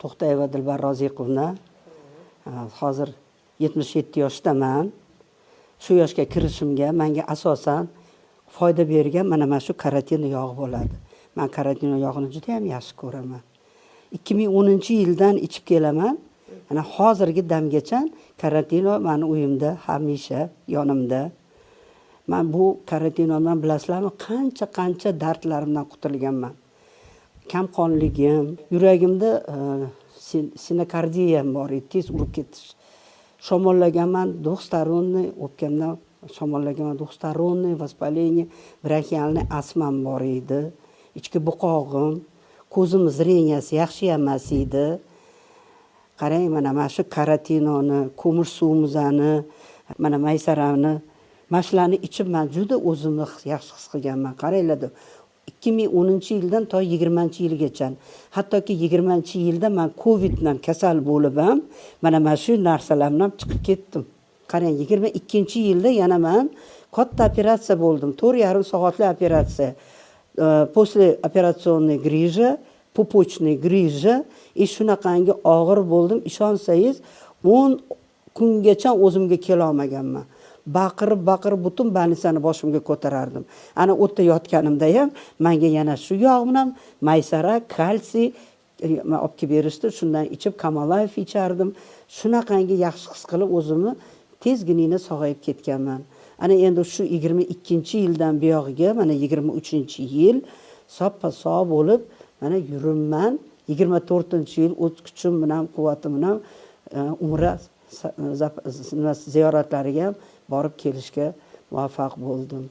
To'xtayeva Dilbar Roziqovna. Hozir 77 yoshdaman. Shu yoshga kirishimga menga asosan foyda bergan mana shu karotin yog'i bo'ladi. Men karotin yog'ini juda ham yaxshi ko'raman. 2010-yildan ichib kelaman. Mana hozirgi damgacha karotino meni uyimda hamisha yonimda. Men bu karotinodan bilasizlarmi, qancha dardlarimdan qutulganman. Kamqonligim, yuragimda sinokardiyam bor edi, tez urib ketish. Shamollaganman, двухсторонний o'pkamdan shamollaganman, двухсторонний воспаление, bronxialniy astmam bor edi. Ichki buqog'im, ko'zim zreniyasi yaxshi emas edi. Qarang, mana shu karotinoni, ko'mir suvimizani, mana maysarani, mana shularni ichib men juda o'zimni yaxshi his qilganman. Qaranglar, 2010-yildan to 20-yilgacha. Hattoki 20-yilda men Covid bilan kasal bo'lib ham mana shu narsalar bilan chiqib ketdim. Qarang, 22-yilda yana men katta operatsiya bo'ldim. 4,5 soatli operatsiya. После операционной грижа, пупочной грижа, и shunaqangi og'ir bo'ldim. Ishonsangiz, 10 kungacha o'zimga kela olmaganman. Baqirib butun больницani boshimga ko'tarardim. Ana u yerda yotganimda ham menga yana shu yog' bilan maysara, kalsiy olib kelib berishdi. Shundan ichib Kamalayev ichardim. Shunaqangi yaxshi his qilib o'zimni tezginina sog'ayib ketganman. Ana endi shu 22-yildan buyog'iga mana 23-yil soppa-sog' bo'lib mana yuribman. 24-yil o'z kuchim bilan, quvvatim bilan umra ziyoratlariga ham borib kelishga muvaffaq bo'ldim.